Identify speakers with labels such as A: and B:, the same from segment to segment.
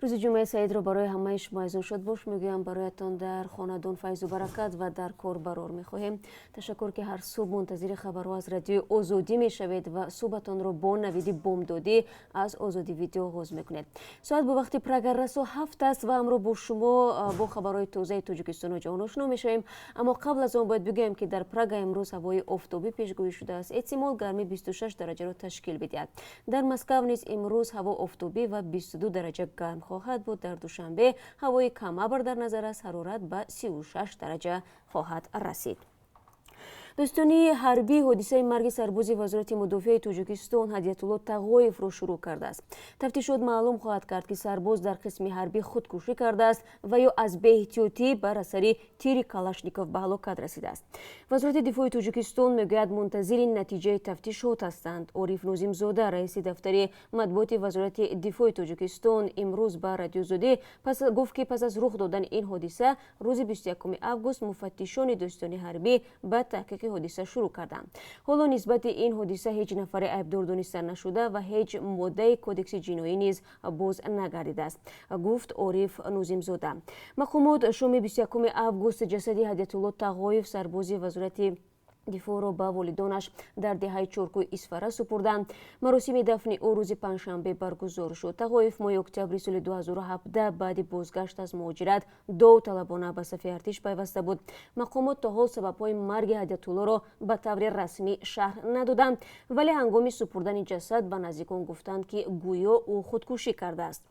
A: Рӯзи ҷумъаи саидро барои ҳамаи шумо азизон шодбош мегӯям. Бароятон дар хонадон файзу баракат ва дар кор барор мехоҳем. Ташаккур, ки ҳар субҳ мунтазири хабарҳо аз Радиои Озодӣ мешавед ва субҳатонро бо навиди бомдодӣ аз Озодӣ Видео оғоз мекунед. Соат бо вақти Прага расо 7 аст ва ҳамроҳ бо шумо бо хабарҳои тозаи Тоҷикистону ҷаҳон ошно мешавем. Аммо қабл аз он бояд бигӯем, ки дар Прага имрӯз ҳавои офтобӣ пешгӯӣ шудааст. Эҳтимол гармӣ 26 дараҷаро ташкил бидиҳад. Дар Москав низ имрӯз ҳаво офтобӣ ва 22 дараҷа гарм хоҳад буд. Дар Душанбе ҳавои камабр дар назар аст, ҳарорат ба 36 дараҷа хоҳад расид. Дӯстони ҳарбӣ ҳодисаи марги сарбози Вазорати мудофиаи Тоҷикистон Ҳадиятулло Тағоевро шурӯъ кардааст. Тафтишот маълум хоҳад кард, ки сарбоз дар қисми ҳарбӣ худкушӣ кардааст ва ё аз беэҳтиётӣ бар асари тири Калашников ба ҳалокат расидааст. Вазорати дифои Тоҷикистон мегӯяд, мунтазири натиҷаи тафтишот ҳастанд. Ориф Нозимзода, раиси дафтари матбуоти Вазорати дифои Тоҷикистон, имрӯз ба Радиои Озодӣ гуфт, ки пас аз рух додани ин ҳодиса рӯзи 21 август муфаттишони дӯстони ҳарбӣ ба таҳқиқи ҳодиса шурӯъ карданд. Ҳоло нисбати ин ҳодиса ҳеҷ нафаре айбдор дониста нашуда ва ҳеҷ моддаи Кодекси ҷиноӣ низ боз нагардидааст, гуфт Ориф Нозимзода. Мақомот шоми 21 август ҷасади Ҳадиятулло Тағоев, сарбози Вазорати дифоъро, ба волидонаш дар деҳаи Чоркӯи Исфара супурданд. Маросими дафни ӯ рӯзи панҷшанбе баргузор шуд. Тағоев моҳи октябри соли 2017 баъди бозгашт аз муҳоҷират довталабона ба сафи артиш пайваста буд. Мақомот то ҳол сабабҳои марги Ҳадиятуллоро ба таври расмӣ шарҳ надоданд, вале ҳангоми супурдани ҷасад ба наздикон гуфтанд, ки гӯё ӯ худкушӣ кардааст.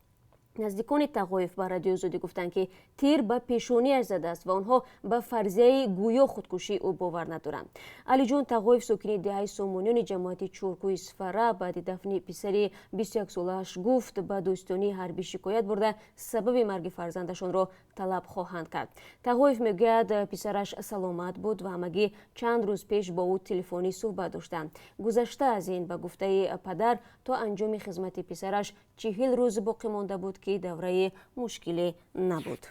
A: Наздикони Тағоев ба Радиои Озодӣ гуфтанд, ки тир ба пешониаш задааст ва онҳо ба фарзияи гӯё худкушии ӯ бовар надоранд. Алиҷон Тағоев, сокини деҳаи Сомониёни ҷамоати Чоркӯи Исфара, баъди дафни писари 21-солааш гуфт, ба дӯстонии ҳарбӣ шикоят бурда, сабаби марги фарзандашонро талаб хоҳанд кард. Тағоев мегӯяд, писараш саломат буд ва ҳамагӣ чанд рӯз пеш бо ӯ телефонӣ суҳбат доштанд. Гузашта аз ин, ба гуфтаи падар, то анҷоми хизмати писараш 40 рӯз боқӣ монда буд, ки давраи мушкиле набуд.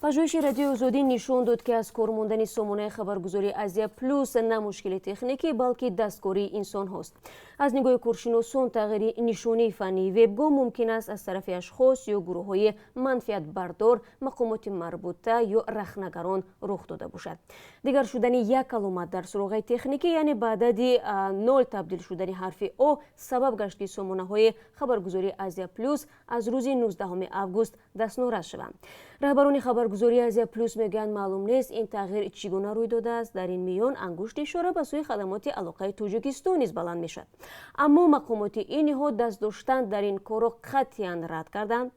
A: Пажӯҳиши Радиои Озодӣ нишон дод, ки аз кор мондани сомонаи хабаргузории Азия Плюс на мушкили техникӣ, балки дасткории инсонҳост. Аз нигоҳи коршиносон, тағйири нишонии фаннии вебгоҳ мумкин аст аз тарафи ашхос ё гурӯҳҳои манфиатбардор, мақомоти марбута ё рахнагарон рух дода бошад. Дигар шудани як аломат дар суроғаи техникӣ, яъне ба адади нол табдил шудани ҳарфи О, сабаб гашт, ки сомонаҳои хабаргузории Азия Плюс аз рӯзи 19 август дастнорас шаванд. Раҳбарони хабаргузории Азия Плюс мегӯянд, маълум нест, ин тағйир чӣ гуна рӯй додааст. Дар ин миён ангушти ишора ба сӯи хадамоти алоқаи Тоҷикистон низ баланд мешавад, аммо мақомоти ин ниҳод даст доштан дар ин корро қатъиян рад карданд.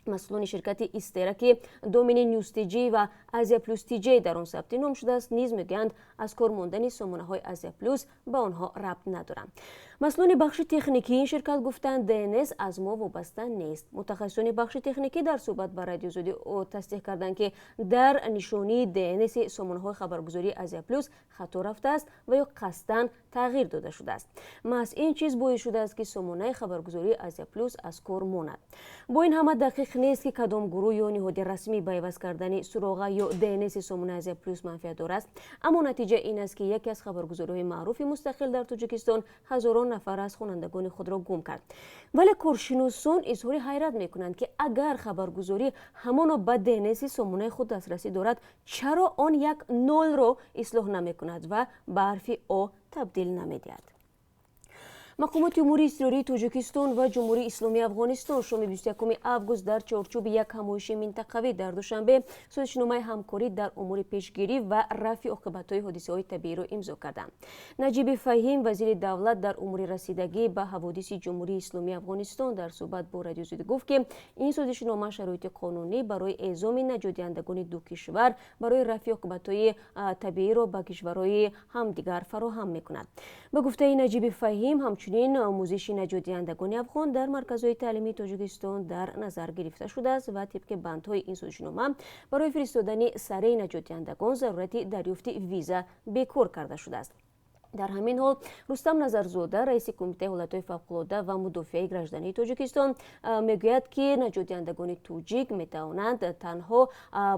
A: Масъулони ширкати Истера, ки домени Нюс ТЖ ва Азия Плюс ТЖ дар он сабти ном шудааст, низ мегӯянд, аз кор мондани сомонаҳои Азия Плюс ба онҳо рабт надоранд. Масъулони бахши техникии ин ширкат гуфтанд, ДНС аз мо вобаста нест. Мутахассисони бахши техникӣ дар суҳбат ба Радиои Озодӣ тасдиқ карданд, ки дар нишонии ДНСи сомонаҳои хабаргузории Азия Плюс хато рафтааст ва ё қасдан тағйир дода шудааст. Маҳз ин чиз боис шудааст, ки сомонаи хабаргузории Азия Плюс аз кор монад. Бо ин ҳама дақиқ нест, ки кадом гурӯҳ ё ниҳоди расмӣ ба иваз кардани суроға ё ДНСи сомонаи Азия Плюс манфиатдор аст. Аммо натиҷа ин аст, ки яке аз хабаргузориҳои маъруфи мустақил дар Тоҷикистон ҳазорон нафар аз хонандагони худро гум кард. Вале коршиносон изҳори ҳайрат мекунанд, ки агар хабаргузорӣ ҳамоно ба ДНСи сомонаи худ дастрасӣ дорад, чаро он як нолро ислоҳ намекунад ва ба ҳарфи О табдил намедиҳад? Мақомоти умури изтирории Тоҷикистон ва Ҷумҳурии Исломии Афғонистон шоми 21 август дар чорчӯби як ҳамоиши минтақавӣ дар Душанбе созишномаи ҳамкорӣ дар умури пешгирӣ ва рафъи оқибатҳои ҳодисаҳои табииро имзо карданд. Наҷиби Фаҳим, вазири давлат дар умури расидагӣ ба ҳаводиси Ҷумҳурии Исломии Афғонистон, дар суҳбат бо Радиои Озодӣ гуфт, ки ин созишнома шароити қонунӣ барои эъзоми наҷотдиҳандагони ду кишвар барои рафъи оқибатҳои табииро ба кишварҳои ҳамдигар фароҳам мекунад. Ба гуфтаи Наҷиби Фаҳим, ҳамчунин омӯзиши наҷотдиҳандагони афғон дар марказҳои таълимии Тоҷикистон дар назар гирифта шудааст ва тибқи бандҳои ин созишнома барои фиристодани сареи наҷотдиҳандагон зарурати дарёфти виза бекор карда шудааст. Дар ҳамин ҳол Рустам Назарзода, раиси Кумитаи ҳолатҳои фавқулода ва мудофиаи граждании Тоҷикистон, мегӯяд, ки наҷотдиҳандагони тоҷик метавонанд танҳо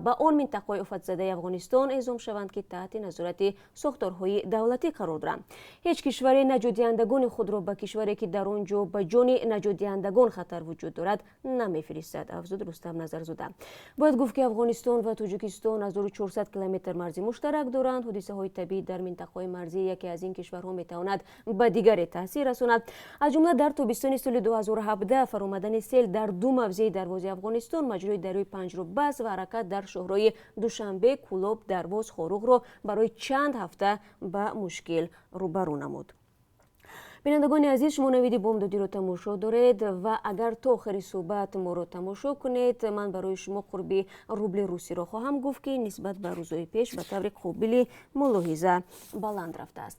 A: ба он минтақаҳои офатзадаи Афғонистон эзом шаванд, ки таҳти назорати сохторҳои давлатӣ қарор доранд. Ҳеҷ кишваре наҷотдиҳандагони худро ба кишваре, ки дар он ҷо ба ҷони наҷотдиҳандагон хатар вуҷуд дорад, намефиристад, афзуд Рустам Назарзода. Бояд гуфт, ки Афғонистон ва Тоҷикистон 1400 километр марзи муштарак доранд. Ҳодисаҳои табиӣ дар минтақаҳои марзии яке аз ин кишварҳо метавонад ба дигаре таъсир расонад. Аз ҷумла дар тобистони соли 2017 фаромадани сел дар ду мавзеи Дарвози Афғонистон маҷрои дарёи Панҷро баст ва ҳаракат дар шоҳрои Душанбе, Кӯлоб, Дарвоз, Хоруғро барои чанд ҳафта ба мушкил рӯбарӯ намуд. Бинандагони азиз, шумо Навиди бомдодиро тамошо доред ва агар то охири суҳбат моро тамошо кунед, ман барои шумо қурби рубли русиро хоҳам гуфт, ки нисбат ба рӯзҳои пеш ба таври қобили мулоҳиза баланд рафтааст.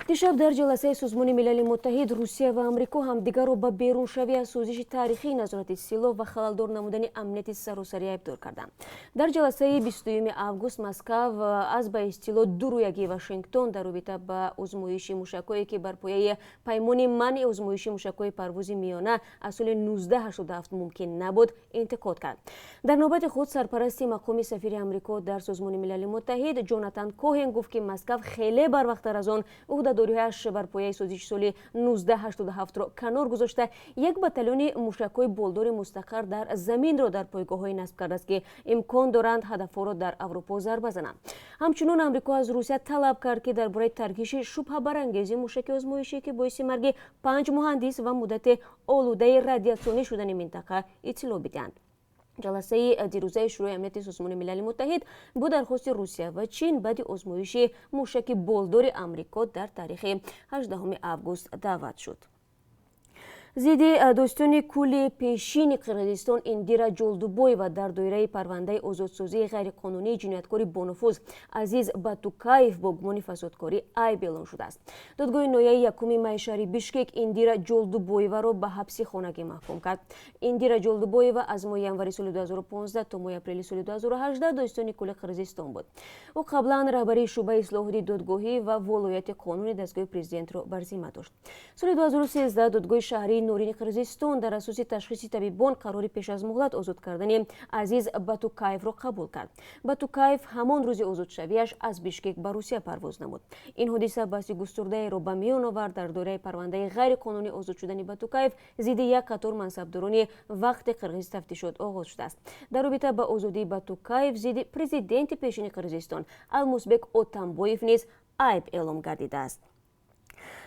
A: Дишаб дар ҷаласаи Созмони Милали Муттаҳид Русия ва Амрико ҳамдигарро ба беруншавӣ аз созиши таърихии назорати силоҳ ва халалдор намудани амнияти саросарӣ айбдор карданд. Дар ҷаласаи 22 август Москав аз ба истилоҳ дурӯягии Вашингтон дар робита ба озмоиши мушакҳое, ки бар пояи паймони манъи озмоиши мушакҳои парвози миёна аз соли 1987 мумкин набуд, интиқод кард. Дар навбати худ сарпарасти мақоми сафири Амрико дар Созмони Милали Муттаҳид Ҷонатан Коҳен гуфт, ки Москав хеле барвақттар аз он ӯҳдадориҳояш бар пояи созиши соли 1987-ро канор гузошта, як батальони мушакҳои болдори мустақар дар заминро дар пойгоҳҳое насб кардааст, ки имкон доранд ҳадафҳоро дар Аврупо зарба зананд. Ҳамчунон Амрико аз Русия талаб кард, ки дар бораи таркиши шубҳабарангези мушаки озмоишӣ, ки боиси марги панҷ муҳандис ва муддате олудаи радиатсионӣ шудани минтақа, иттилоъ бидиҳанд. Ҷаласаи дирӯзаи Шӯрои амнияти Созмони Милали Муттаҳид бо дархости Русия ва Чин баъди озмоиши мушаки болдори Амрико дар таърихи 18 август даъват шуд. Зидди додситони кулли пешини Қирғизистон Индира Ҷолдубоева дар доираи парвандаи озодсозии ғайриқонунии ҷинояткори бонуфуз Азиз Батукаев бо гумони фасодкорӣ айб эълон шудааст. Додгоҳи ноҳияи якуми май шаҳри Бишкек Индира Ҷолдубоеваро ба ҳабси хонагӣ маҳкум кард. Индира Ҷолдубоева аз моҳи январи соли 2015 то моҳи апрели соли 2018 додситони кулли Қирғизистон буд. Ӯ қаблан раҳбарии шӯъбаи ислоҳоти додгоҳӣ ва волояти қонуни дастгоҳи президентро бар зимма дошт. Соли 2013 додгоҳи шаҳрии Норини Қирғизистон дар асоси ташхиси табибон қарори пеш аз муҳлат озод кардани Азиз Батукаевро қабул кард. Батукаев ҳамон рӯзи озодшавиаш аз Бишкек ба Русия парвоз намуд. Ин ҳодиса баҳси густурдаеро ба миён овард. Дар доираи парвандаи ғайриқонунӣ озод шудани Батукаев зидди як қатор мансабдорони вақти қирғиз тафтишот оғоз шудааст. Дар робита ба озодии Батукаев зидди президенти пешини Қирғизистон Алмусбек Отамбоев низ айб эълом гардидааст.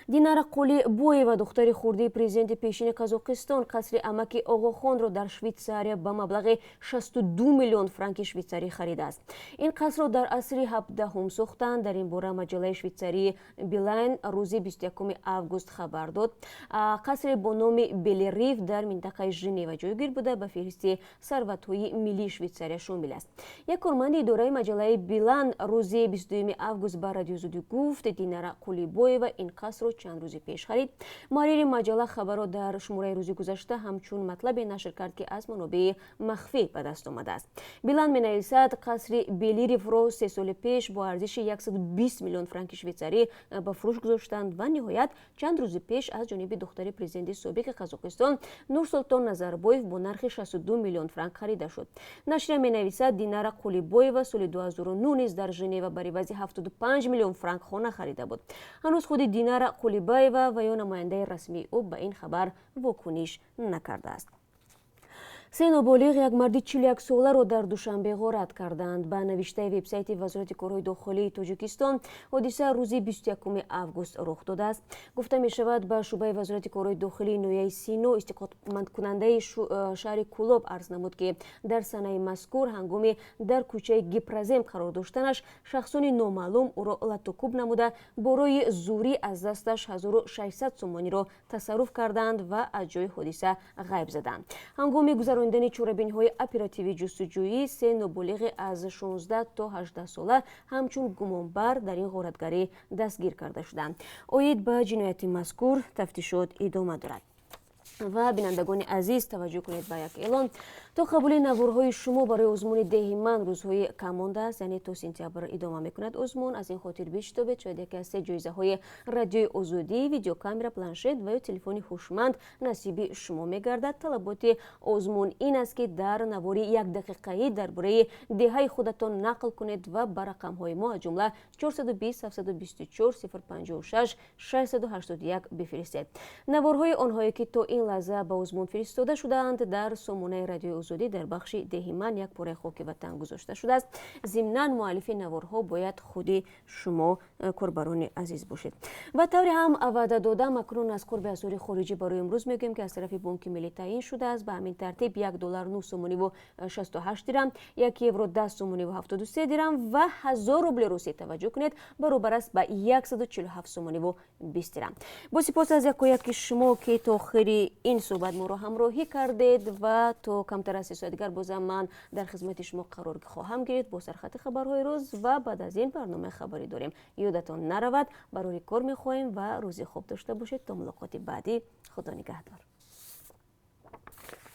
A: Динара Қулибоева, духтари хурдии президенти пешини Қазоқистон, қасри амаки Оғохонро дар Швейтсария ба маблағи 62 миллион франки швейтсарӣ харидааст. Ин қасрро дар асри 17-ум сохтанд. Дар ин бора маҷаллаи швейтсарии Билайн рӯзи 21 август хабар дод. Қасре бо номи Белериф дар минтақаи Женева ҷойгир буда, ба феҳристи сарватҳои миллии Швейтсария шомил аст. Як корманди идораи маҷаллаи Билан рӯзи 22 август ба Радиозудӣ гуфт, Динара Қулибоева ин қасрро чанд рӯзи пеш харид. Муҳаррири маҷалла хабарро дар шумораи рӯзи гузашта ҳамчун матлабе нашр кард, ки аз манобеи махфӣ ба даст омадааст. Билан менависад, қасри Белирифро 3 соли пеш бо арзиши 120 миллион франки швейтсарӣ ба фурӯш гузоштанд ва ниҳоят чанд рӯзи пеш аз ҷониби духтари президенти собиқи Қазоқистон Нурсултон Назарбоев бо нархи 62 миллион франк харида шуд. Нашрия менависад, Динара Қулибоева соли 2009 низ дар Женева бар ивази 75 миллион франк хона харида буд. Ҳанӯз худи Динара Қулибаева ва ё намояндаи расмии ӯ ба ин хабар вокуниш накардааст. Се ноболиғ як марди 41-соларо дар Душанбе ғорат карданд. Ба навиштаи вебсайти Вазорати корҳои дохилии Тоҷикистон, ҳодиса рӯзи 21 август рух додааст. Гуфта мешавад, ба шӯъбаи Вазорати корҳои дохилии ноҳияи Сино истиқоматкунандаи шаҳри Кӯлоб арз намуд, ки дар санаи мазкур ҳангоми дар кӯчаи Гипрозем қарор доштанаш шахсони номаълум ӯро латукӯб намуда, бо роҳи зӯрӣ аз дасташ 1600 сомониро тасарруф карданд ва аз ҷои ҳодиса ғайб заданд. Ҳангоми гузаронидани чорабиниҳои оперативӣ ҷустуҷӯӣ се ноболиғи аз 16 то 18 сола ҳамчун гумонбар дар ин ғоратгарӣ дастгир карда шуданд. Оид ба ҷинояти мазкур тафтишот идома дорад. Ва бинандагони азиз, таваҷҷӯҳ кунед ба як эълон. То қабули наворҳои шумо барои озмуни Деҳи ман рӯзҳои кам мондааст, яъне то сентябр идома мекунад озмун. Аз ин хотир биштобед, шояд яке аз се ҷоизаҳои Радиои Озодӣ, видеокамера, планшет ва ё телефони ҳушманд насиби шумо мегардад. Талаботи озмун ин аст, ки дар навори якдақиқаӣ дар бораи деҳаи худатон нақл кунед ва ба рақамҳои мо, аз ҷумла 420 724 056 681 бифиристед. Наворҳои онҳое, ки то ин лаҳза ба озмун фиристода шудаанд, дар сомонаи Радиои Озодӣ дар бахши Деҳи ман, як пораи хоки ватан гузошта шудааст. Зимнан, муаллифи наворҳо бояд худи шумо, корбарони азиз, бошед. Ва тавре ҳам ваъда додам, акнун аз қурби асъори хориҷӣ барои имрӯз мегӯем, ки аз тарафи Бонки Миллӣ таъин шудааст. Ба ҳамин тартиб, 1 доллар 9 сомониву 68 дирам, 1 евро 10 сомониву 73 дирам ва 1000 рубли русӣ, таваҷҷӯҳ кунед, баробар аст ба 147 сомониву 20 дирам. Бо сипос аз якояки шумо, ки то охири ин суҳбат моро ҳамроҳӣ кардед, ва то камтар аз 3 соат дигар бозам ман дар хизмати шумо қарор хоҳам гирифт бо сархати хабарҳои рӯз ва баъд аз ин барномаи хабарӣ дорем. Ёдатон наравад, барори кор мехоҳем ва рӯзи хуб дошта бошед. То мулоқоти баъдӣ, Худо нигаҳдор.